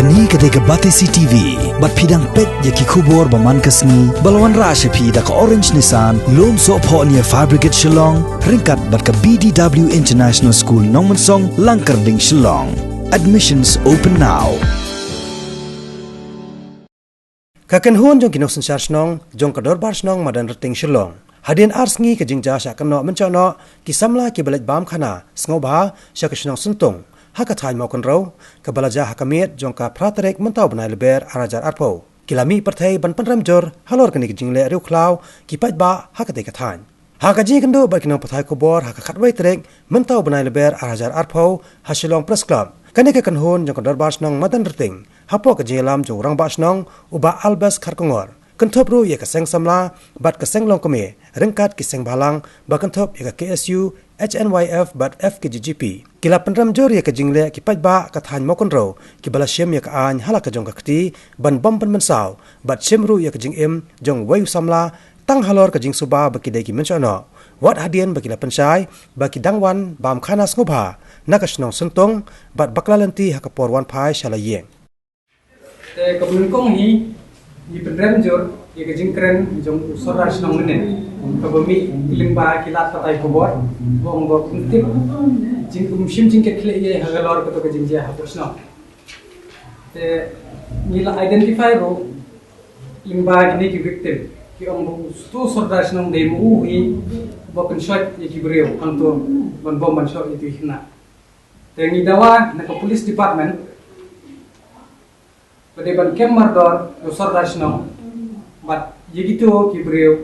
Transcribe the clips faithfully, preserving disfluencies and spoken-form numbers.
Kane ka dei ka Batesi T V, bad phi dang peit ïa ki khubor ba man ka sngi, ba la wanrah sha phi da ka Orange Nissan, Lumsohphoh near Fire Brigade Shillong, ryngkat bad ka B D W International School Nongmensong, Langkyrding, Shillong. Admissions open now. Ka kynhun jong ki nongsynshar shnong jong ka Dorbar Shnong Madanrting, Shillong. Hadien ar sngi ka jingjia shah kynnoh mynshwa noh, ki samla kiba leit bam khana sngewbha sha ka shnong Syntung ha ka thaiñ Mawkynrew, kaba la jia ha ka miet jong ka phra tarik mynta u bnai Lber ar hajar arphew. Ki la mih pyrthei ban pynrem jur halor kane ka jingleh riewkhlaw ki paidbah ha katei ka thaiñ. Ha ka jingïakynduh bad ki nongpathai khubor ha ka khatwei tarik mynta u bnai Lber ar hajar arphew ha Shillong Press Club, kane ka kynhun jong ka Dorbar Shnong Madanrting, hapoh ka jingïalam jong u Rangbah Shnong u Bah Albert Kharkongor, kynthup ruh ïa ka seng samla bad ka seng longkmie, ryngkat ki seng bhalang ba kynthup ïa ka K S U, H N Y F bad F K J G P, ki la pynrem jur ïa ka jingleh ki paidbah ka thaiñ Mawkynrew kiba la shim ïa ka aiñ ha la ka jong ka kti ban bym pynmynsaw, bad shim ruh ïa ka jingim jong uwei u samla tang halor ka jingsuba ba ki dei ki mynshwa noh, wat hadien ba ki la pynshai ba ki dang wan bam khana sngewbha na ka shnong Syntung, bad bakla lynti ha ka por wan phai sha la ïing. Te kaba nyngkong hi, ngi pynrem jur ïa ka jingkren jong u Sordar Shnong mynne, kaba mih lyngba ki lad pathai khubor, ba ong ba ym tip, jing, ym shim jingkitkhlieh ei ei halor kato ka jingjia hapoh shnong. Te ngi la identify ruh lyngba kine ki victim, ki ong ba uto u Sordar Shnong dei ma u hi ba pynshoi ïa ki briew hangto ban bom ban shoh ïa uto u khynnah. Te ngi dawa na ka police department ba dei ban kem mardor ïa u Sordar Shnong bad ïa kito ki briew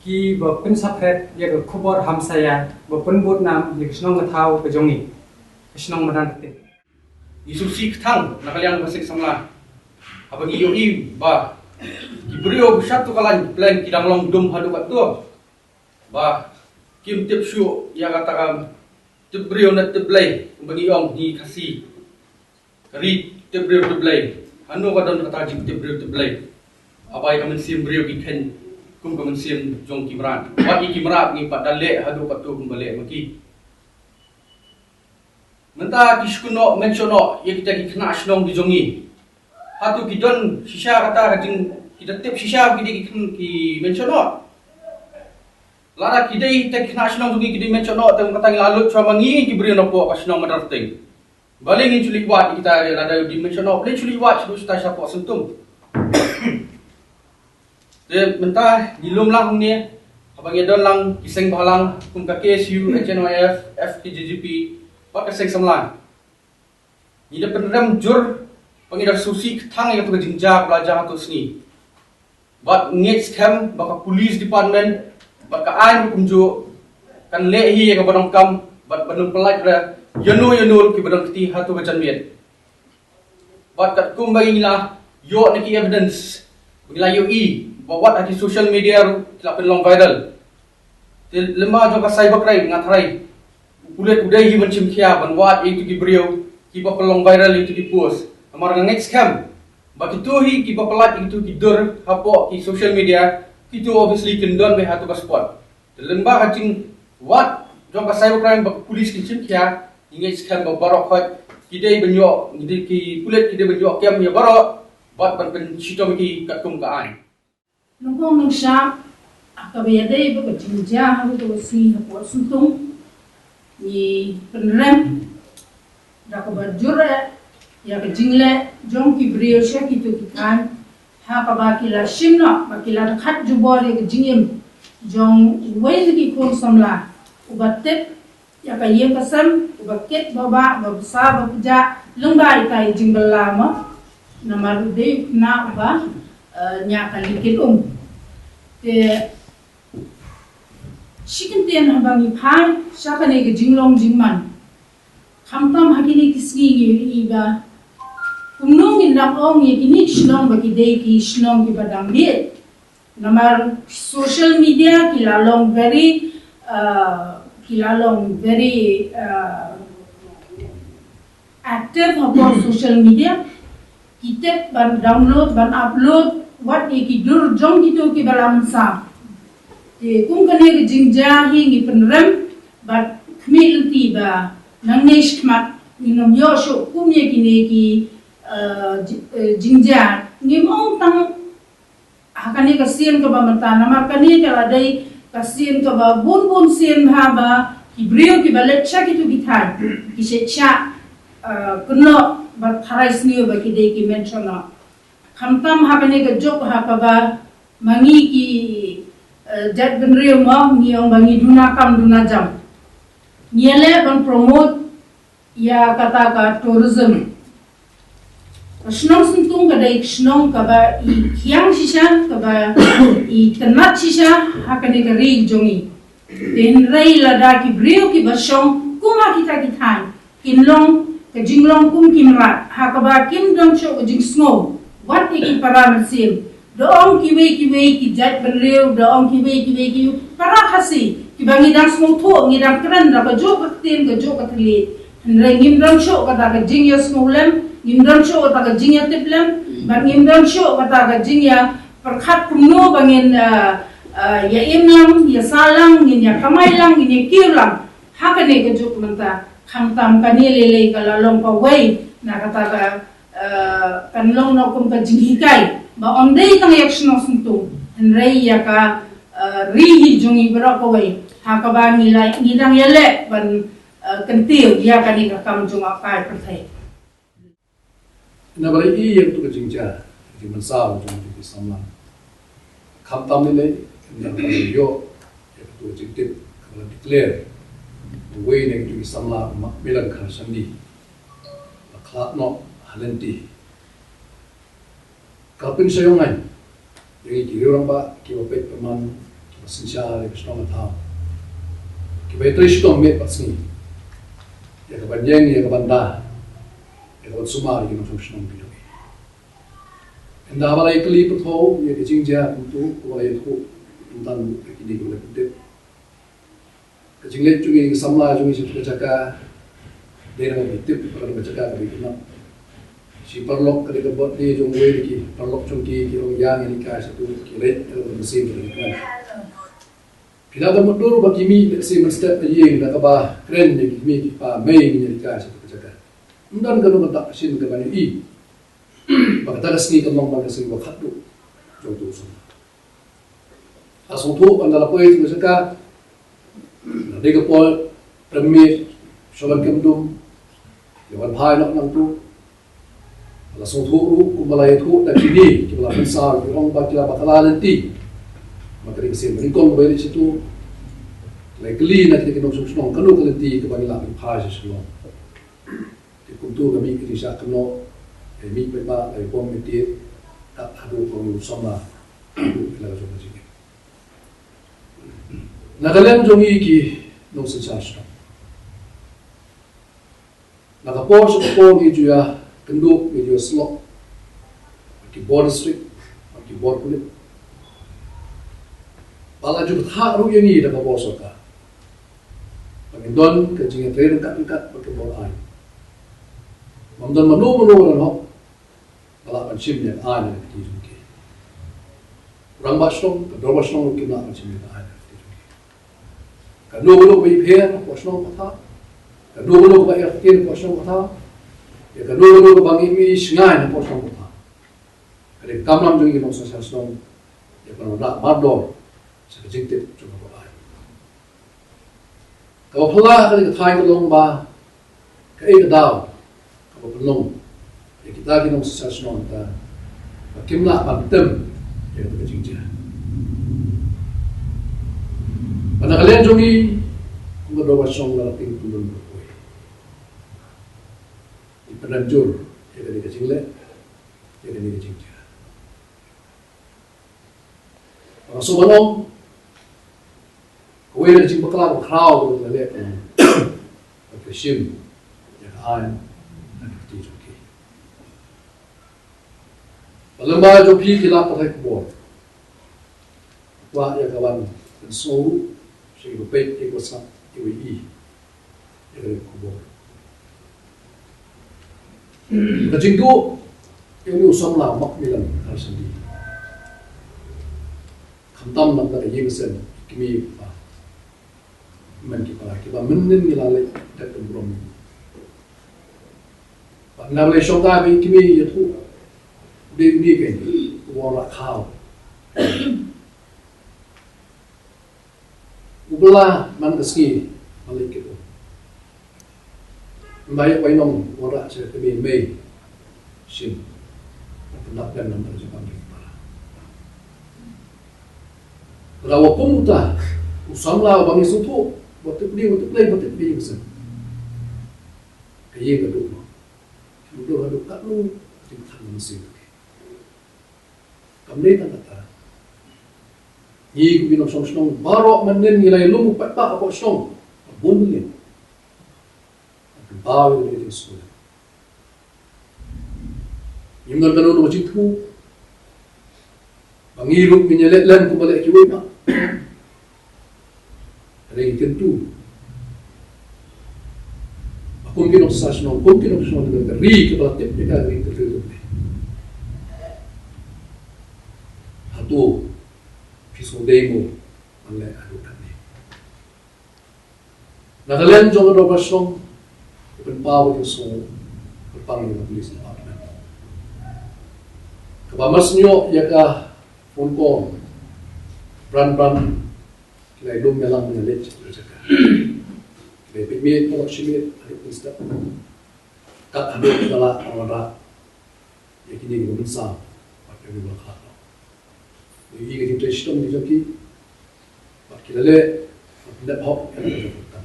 kiba pynsaphriang ïa ka khubor hamsaïa ba pynbud nam ïa ka shnong ka thaw ka jong ngi, ka shnong Madanrting. Ngi sngewsih kthang na ka liang ka seng samla haba ngi ïohi ba ki briew ba sha kato ka lain plan ki dang long dum haduh kato, ba kim tip shuh ïa kata ka tip briew ne tip Blei, ba ngi ong ngi Khasi, ka ri tip briew tip Blei. Hano ka don kata ka jingtip briew tip Blei? Haba ïa ka mynsiem briew ki kheiñ kum ka mynsiem jong ki mrad. Wat ïa ki mrad ngi pat da leh haduh kato kumba leh ma ki. Mynta ki shu kynnoh mynshuwa noh ïa kita ki khynnah shnong ki jong ngi. Hato ki don shisha kata ka jing, kita tip shisha ki dei ki khyn-, ki mynshuwa noh? Lada ki dei kita ki khynnah shnong jong ngi ki dei mynshuwa noh, te kata ngi la lut shuwa ma ngi ki briew napoh ka shnong Madanrting. Balei ngin shu leit wad ïa kita, lada ki dei mynshuwa noh, balei ngin shu leit wad shuh shuh shapoh Syntung? Te mynta ngi lum lang hangne, haba ngi don lang ki seng bhalang kum ka K S U, H N Y F, F K J G P, bad ka seng samla. Ngi da pynrem jur ba ngi da sngewsih kthang ïa kato ka jingjia kaba la jia hato sngi. Bad ngeit skhem ba ka police department bad ka aiñ ruh kumjuh kan leh hi ïa kaba donkam bad ban ym pyllait re ïano ïano ruh kiba don kti hato ka janmiet. Bad katkum ba ngi la ïoh na ki evidence, ba ngi la ïohi ba wat ha ki social media ruh ki la pynlong viral. Te lyngba jong ka cyber crime nga tharai u pulit u dei hi ban shim khia ban wad ïa kito ki briew kiba pynlong viral ïa kito ki post. Namar nga ngeit skhem ba kito hi kiba pyllait ïa kito ki dur hapoh ki social media, kito obviously kin don beit hato ka spot. Te lyngba ka jingwad jong ka cyber crime ba ka police kin shim khia, ngi ngeit skhem ba baroh khoit ki dei ban ïoh, ki dei, ki pulit ki dei ban ïoh kem ïa baroh bad ban pynshitom ïa ki katkum ka aiñ. Nyngkong nyngshah, ha kaba ïadei bad ka jingjia ha kato ka sngi hapoh Syntung, ngi pynrem da kaba jur eh ïa ka jingleh jong ki briew sha kito ki thaiñ, ha kaba ki la shim noh bad ki la dkhat jubor ïa ka jingim jong uwei na ki khun samla uba tip ïa ka ïing ka sem, uba kit ba bah, ba bsa ba pjah lyngba ïa ka jingbylla mo. Namar u dei u khynnah uba, eh, ñiah kali kit um. Te shi kyntien haba ngi phai sha kane ka jinglong jingman, khamtam ha kine ki sngi ngi ïohi ba kumno ngin dang ong ïa kine ki shnong ba ki dei ki shnong kiba dang bieit. Namar social media ki la long very, uh, ki la long very, uh, active hapoh social media. Ki tip ban download, ban upload wat ïa ki dur jong kito kiba la mynsaw. Te kum kane ka jingjia hi ngi pynrem bad khmih lynti ba nangne shakhmat ngin ym ïoh shuh kum ïa kine ki, eh, ji- eh, jingjia. Ngim ong tang ha kane ka sien kaba mynta, namar kane ka la dei ka sien kaba bun bun sien bha ba ki briew kiba leit sha kitu ki thaiñ ki shet sha, eh, kynnoh ba tharai sniew ba ki dei ki mention noh. Khamtam ha kane ka juk ha kaba ma ngi ki, eh, jait bynriew mo ngi ong ba ngi duna kam duna jam. Ngi leh ban promote ïa kata ka tourism. Ka shnong Syntung ka dei ka shnong kaba i khiang shisha, kaba i tnat shisha ha kane ka ri jong i. Te hynrei lada ki briew kiba shong kum ha kita ki thaiñ kin long ka jinglong kum ki mrad ha kaba kim don shuh ka jingsngew wat ïa ki para mynsiem. Da ong kiwei kiwei ki jait bynriew, da ong kiwei kiwei ki para Khasi kiba ngi dang sngewthuh, ngi dang kren da kajuh ka ktien, kajuh ka thylliej. Hynrei ngim don shuh kata ka jingïasngewlem, ngim don shuh kata ka jingïatiplem, bad ngim don shuh kata ka jingïapyrkhat kumno ba ngin, ah, ah, ïa im lang, ïa sah lang, ngin ïa kamai lang, ngin ïa kiew lang. Ha kane ka juk mynta, khamtam kane lei lei ka la long kawei na kata ka, eh, kan long noh kum ka jinghikai ba ym dei tang ïa ka shnong Syntung, hynrei ïa ka, eh, ri hi jong i baroh kawei. Ha kaba ngi la, ngi dang ïaleh ban, eh, kyntiew ïa kane ka kam jong ka kai pyrthei. Naba la ïohi ïa katu ka jingjia, ka jingmynsaw jong katu ki samla. Khamtam lei lei, naba la ïoh ïa katu ka jingtip kaba la declare uwei na kitu ki samla u Macmillan Kharshandi la khlad noh ha lynti. Ka pynshai ïong aiñ ïa ngi ki riew rangbah kiba peit pynman, kiba synshar ïa ka shnong ka thaw, kiba ïatrei shitom miet bad sngi ïa ka ban ïeng, ïa ka ban da, ïa ka ban sumar ïa ki nongshong shnong ki jong ngi. Ynda ba la ïakylli pynthew ïa ka jingjia kumtu, ba la ïathuh tang ïa kine kiba la pyntip. Ka jingleit jong ngi, ka samla jong ngi sha ka jaka, dei na ka tip, ka jaka ka dei ka nap. Shi paralok, ka dei ka birthday jong uwei na ki paralok jong ki, ki ong ïa ngi, ngi kai shatu, ki leit ka dei ka mynsiem ka dei ka nap. Phi lah ban mutdur ba ki mih lehse mynstep ha ïing da kaba kren ïa ki kmie ki kpa, mei, ngi ïa kai shatu ka jaka. Ym don kano ka dak shin kaba ïohi ba kata ka sngi ka long ban ka sngi ba khatduh jong utu u samla. La sngewthuh ba ynda la poi sha ka jaka, la dei ka por tyrmit, shu wan kem dum, ïa wan phai noh nangtu. La sngewthuh ruh kumba la ïathuh da kine kiba la pynsaw, ki ong ba ki la bakla lynti. Ba ka dei ka sien ba nyngkong ba ïaleit shatu. La ïakylli na kine ki nongshong shnong kano ka lynti kaba ngi lah ban phai sha Shillong. Te kumtu ka mih ka jingshah kynnoh, ka mih paidbah, ka bom ïa tied, kat haduh ba u samla haduh ïa la ka jong ka jingim. Na ka liang jong ngi ki nongsynshar shnong, na ka por sha ka por ngi ju ïakynduh, ngi ju ïasyllok bad ki bor district, bad ki bor pulit. Ba la ju bthah ruh ïa ngi da ka bor sorkar ba ngin don ka jingïatrei ryngkat ryngkat bad ka bor aiñ. Bym don mano mano ba don hok ba lah ban shim ïa ka aiñ na ka kti jong ki. U rangbah shnong, ka dorbar shnong ruh kim lah ban shim ïa ka aiñ na ka kti jong ki. Kano kano kaba ïapher hapoh shnong pathar, kano kano kaba ïa ka kti hapoh shnong pathar, ïa kano kano kaba ngi ïohi shngaiñ hapoh shnong pathar, ka dei ka kamram jong ngi ki nongsynshar shnong ïa ka ban wanrah mardor sha ka jingtip jong ka bor aiñ. Kaba phylla ha kane ka thaiñ ka long ba kaei ka daw kaba pynlong ïa kita ki nongsynshar shnong kita ba kim lah ban tem ïa kata ka jingjia. Bad na ka liang jong ngi kum ka dorbar shnong, la pynpyndon baroh kawei, ngi pynrem jur ïa kane ka jingleh, ïa kane ka jingjia. Nga sngewbha ban ong, kawei na ka jingbakla kaba khraw kaba la leh ka long ba ki shim ïa ka aiñ na ka kti jong ki. Ba lyngba jong phi ki lad pathai khubor, kwah ïa ka ban pynsngew ruh sha kiba peit, kiba sngap, kiba ïohi ïa kane ka khubor. Ka jingduh ïa une u samla Macmillan Kharshandi, khamtam na ka bynta ka ïing ka sem, ki kmie ki kpa, ki hynmen ki para, kiba mynnin ngi la leit dep dep burom. Ba Nga balei shong ka ba i kmie ïathuh. Dei une keiñ u wanrah khaw. U bylla man ka sngi ba leit kit um. Ym ba ïa bai nong wanrah sha ka kmie mei. Shin. Ka pyndap lem namar jingpang jingpara. Lada wa kum uta u samla uba ngi sngewthuh, ba tip dei, ba tip lei, ba tip dei, ba tip lei. Ka ïing ka duh noh. Ka duh, ka duh katno ka jingthan mynsiem. Kam dei tang kata. Ngi kum ki nongshong shnong baroh mynnin ngi la ïalum u paidbah hapoh shnong. Bun mynnin. Ba ïa ka dei ka jingsngewlem. Ngim don kano kano ka jingthmu ba ngi ruh ngin ïaleh lem kumba leh kiwei pat. Ka dei ka kyntu ba kum ki nongshong shnong, kum ki nongshong shnong, ka ri kaba la tip ïa ka, ka ri ka ri. Hato phi sngewdei mo ban leh haduh katne? Na ka liang jong ka dorbar shnong, u pynpaw ïa ka jingsngew kyrpang ïa ka police department. Kaba mar shen ïoh ïa ka phone call, bran bran ki la ïalum ïalang ïa leit sha ka jaka. Ki la peit miet, paralok shi miet, haduh pynstep. Kat haduh ka la wanrah ïa kine kiba mynsaw bad kiba khlad noh. Ïa ka jingtrei shitom jong ki bad ki la leh bad pyndep hok ïa ka jingtrei shitom.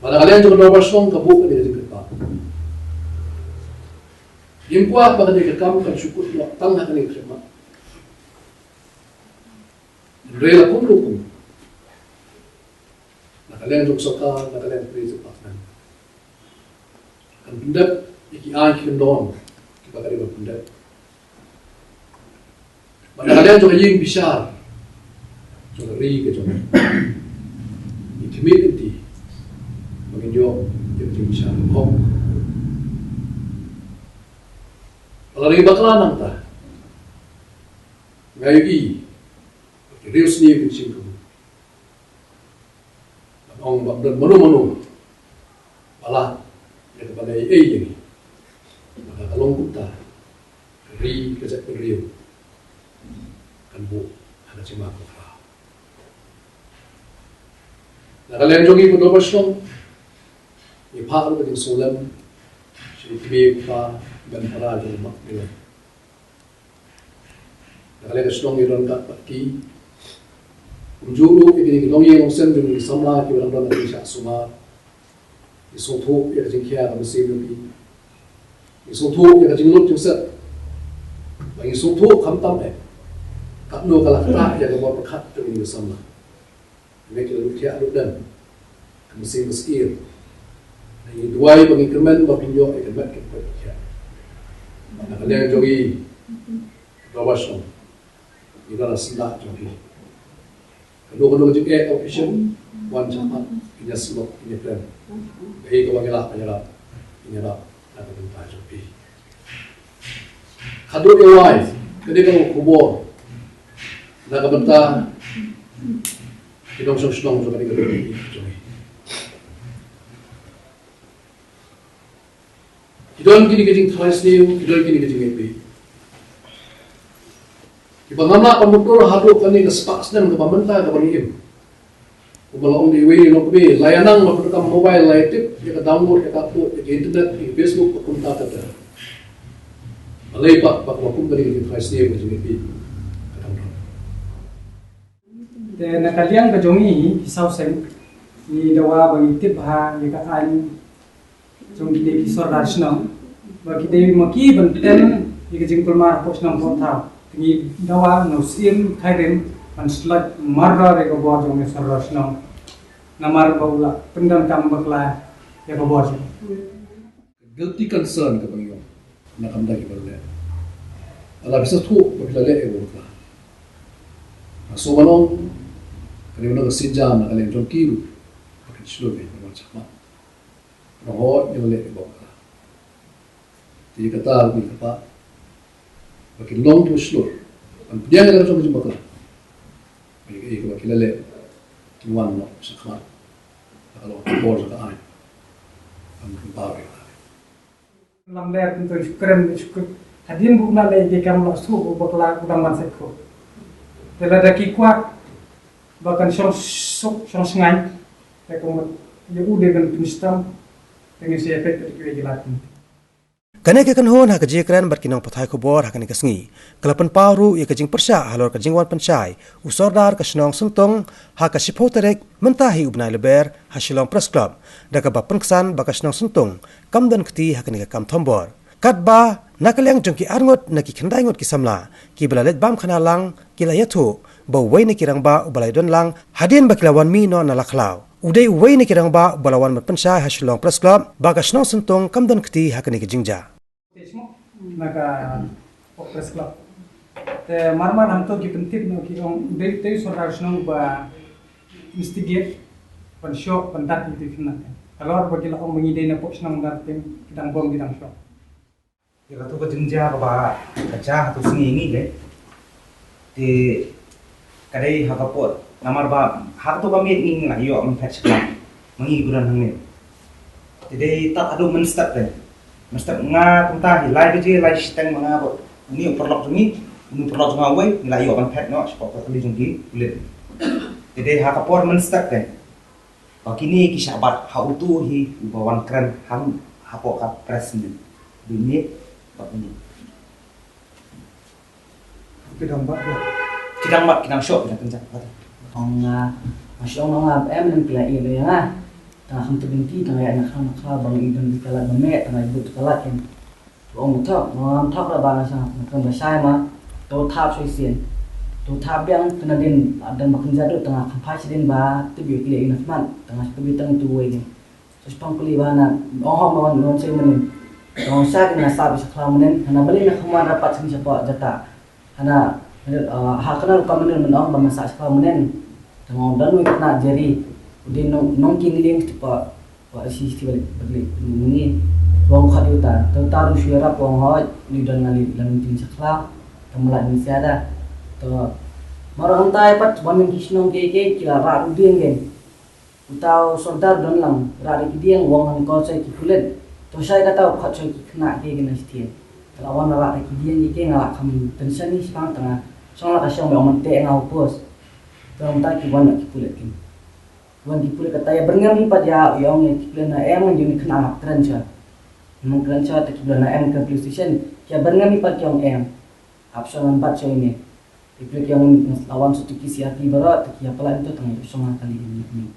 Bad na ka liang jong ka dorbar shnong ka buh ïa ka jingkyrpad. Ngim kwah ba kane ka kam kan shu kut noh tang ha kane ka khlieh mat. Hynrei la kum ruh kum na ka liang jong sorkar, na ka liang police department, kan pyndep ïa ki aiñ ki kyndon kiba ka dei ban pyndep. Bad na ka liang jong ka ïing bishar jong ka ri ka jong ngi, ngi khmih lynti ba ngin ïoh ïa ka jingbishar hok. Ba la dei bakla nangta, nga ïohi ba ki riewsniew kin shim ka mut. Ban ong ba ym don mano mano ba lah ïa kaba leh ei ei ïa ngi. Lada ka long kumta, ka ri ka jaitbynriew kan buh ha ka jingma khraw. Na ka liang jong ngi kum u dorbar shnong, ngi phah ruh ka jingsngewlem sha ki kmie ki kpa, ki ban para jong u Mak Milon. Na ka liang ka shnong ngi don kat bad ki. Kumjuh ruh ïa kine ki nongïing nongsem jong ngi ki samla kiba dang don ha ki shah sumar. Ngi sngewthuh ïa ka jingkhia ka mynsiem jong ki. Ngi sngewthuh ïa ka jinglut jingset. Bad ngi sngewthuh khamtam eh katno ka la ktah ïa ka bor pyrkhat jong ngi ki samla. Ngi ki la lut thiah lut dem. Ka mynsiem ka syier. Ngi duwai ba ngi kyrmen ba phin ïoh ïa ka met ka pyrkhat. Na ka liang jong ngi, ka dorbar shnong, ngi don ha syndah jong phi. Kano kano ka jingeh ka phi shem, wan shakhmat, phin ïasyllok, phin ïakren. Kaei kaba ngi lah ban ïarap, phin ïarap na ka bynta jong phi. Haduh ïa wai, ka dei ka khubor na ka bynta ki nongshong shnong jong ka dei ka dei jong ngi. Ki don kine ki jingtharai sniew, ki don kine ki jingngeit. Kiba ngam lah ban mutdur haduh kane ka spah snem kaba mynta kaba ngi im. Kumba la ong da iwei i nongkmie, la ïa nang la pyndonkam mobile, la ïa tip ïa ka download, ïa ka upload, ïa ka internet, ïa ka Facebook, ba kumta ka ter. Balei pat ba kaba kum kane ka jingtharai sniew ka jingngeit ka dang don. Te na ka liang ka jong ngi ki saw seng, ngi dawa ba ngi tip ha ïa ka aiñ jong kine ki sordar shnong ba ki dei ma ki ban tem ïa ka jingkulmar hapoh shnong hapoh thaw. Te ngi dawa na u Syiem Thairim ban slot mardor ïa ka bor jong une u sordar shnong namar ba u la pyndonkam bakla ïa ka bor jong u. Guilty consent kaba ngi ong na ka bynta kiba leh. Lada phi sngewthuh ba phi la leh ïa kaba bakla, nga sngewbha ban ong kane ka long ka sienjam na ka liang jong ki ruh ba kin shlur ïa ka bor jong u. Ngi hoi ngi la leh ïa kaba bakla. Te ïa kata ruh ngi kyrpad ba kin long kiba shlur ban pdiang ïa la ka jong ka jingbakla. Ba ïa kaei kaba ki la leh kin wan noh shakhmat. Ka long ka bor jong ka aiñ. Ban pynpaw ïa ka. Lam ler kumto shu kren shu kren. Hadien ba u la leh ïa ki kam la suk u bakla u dang ban sait ko. Te lada ki kwah ba kan shong suk shong shngaiñ. Te ka mut ïa u dei ban pynshitom. Te ngin sa ïa peit pat ïa ki lad. Kane ka kynhun ha ka jingkren bad ki nongpathai khubor ha kane ka sngi ka la pynpaw ruh ïa ka jingpyrshah halor ka jingwan pynshai u Sordar ka shnong Syntung ha ka shiphew tarik mynta hi u bnai Lber ha Shillong Press Club, da kaba pynksan ba ka shnong Syntung kam don kti ha kane ka kam thombor. Katba na ka liang jong ki arngut na ki khyndai ngut ki samla kiba la leit bam khana lang ki la ïathuh ba uwei na ki rangbah uba la ïadon lang hadien ba ki la wan mih noh na Lakhlaw u dei uwei na ki rangbah uba la wan ban pynshai ha Shillong Press Club ba ka shnong Syntung kam don kti ha kane ka jingjia. Na ka Press Club. Te mar mar hangto ki pyntip noh ki ong dei te u Sordar shnong ba instigate ban shoh ban dat ïa ki khynnah. Halor ba ki la ong ba ngi dei na pok shnong dat te ki dang bom ki dang shoh. Ïa kato ka jingjia kaba ka jia hato sngi ngi le. Te ka dei ha ka por namar ba ha kato ka miet ngi la ïoh ban phet shikla ma ngi ki don hangne. Te dei tad haduh mynstep te mynstep nga kumta hi lai baje lai shiteng ma nga ba uni u paralok jong ngi uni u paralok jong nga uwei ngi la ïoh ban phet noh shapoh ka kali jong ki pulit. Te dei ha ka por mynstep te ba kine ki shah bat ha uto hi uba wan kren hang hapoh ka press meet. Bini ba bini. Ki dang bat ki dang bat ki dang shoh ki dang kynjat bat. Ong nga ma shong nong nga em nem ki la i le nga. Tang kham tu binti tang ya na kham kham bang i dang ki la ba me tang i but ka la kin. Ong thok ngam thok ra ba nga sang na kan ba shai ma. To thap shoi sien. To thap biang kena din dan ba kynjat dut tang kham phai sien ba tu bi ki le i na khmat tang tu bi tang tu wei ni. Sa spang peli ba na ong hok ma wan wan sei manin. Ong sa kena sa bi sa khla manin hana beli na kham wan rapat sini sapa jata. Hana ha kena rupa manin men ong ba masa sa khla manin. Tang ong dan wei kena jeri. Udin nong nong king ling tu pa. Wa isi sti balik balik ni wong khat yuta tang taru shu yarap wong hoi ni don ngali lam tin sakla tang mala ni siada to mara hantai pat wan ki shnong ke ke kila ra ru dieng gen utau sordar don lang ra ri ki dieng wong han ko sai ki pulit to sai kata u khat sai ki khna ke ke na stien kala wan ra ri ki dieng ke ke ngala kham tension ni spang tanga song la ka song be ong te nga u pos to hantai ki wan ki pulit kin Wan ki pulit kata ïa byrngem hi pat ïa ïa ong ïa ki pulit na em ngan ïa uni khynnah hap kren sha. Ngan kren sha te ki pulit na em ka police station ki ïa byrngem hi pat ki ong em. Hap sha ngan bat sha ine. Ki pulit ki ong ngan lawan sha tu ki C R P baroh te ki ïa palat nto tang ïa shong ha kali ine.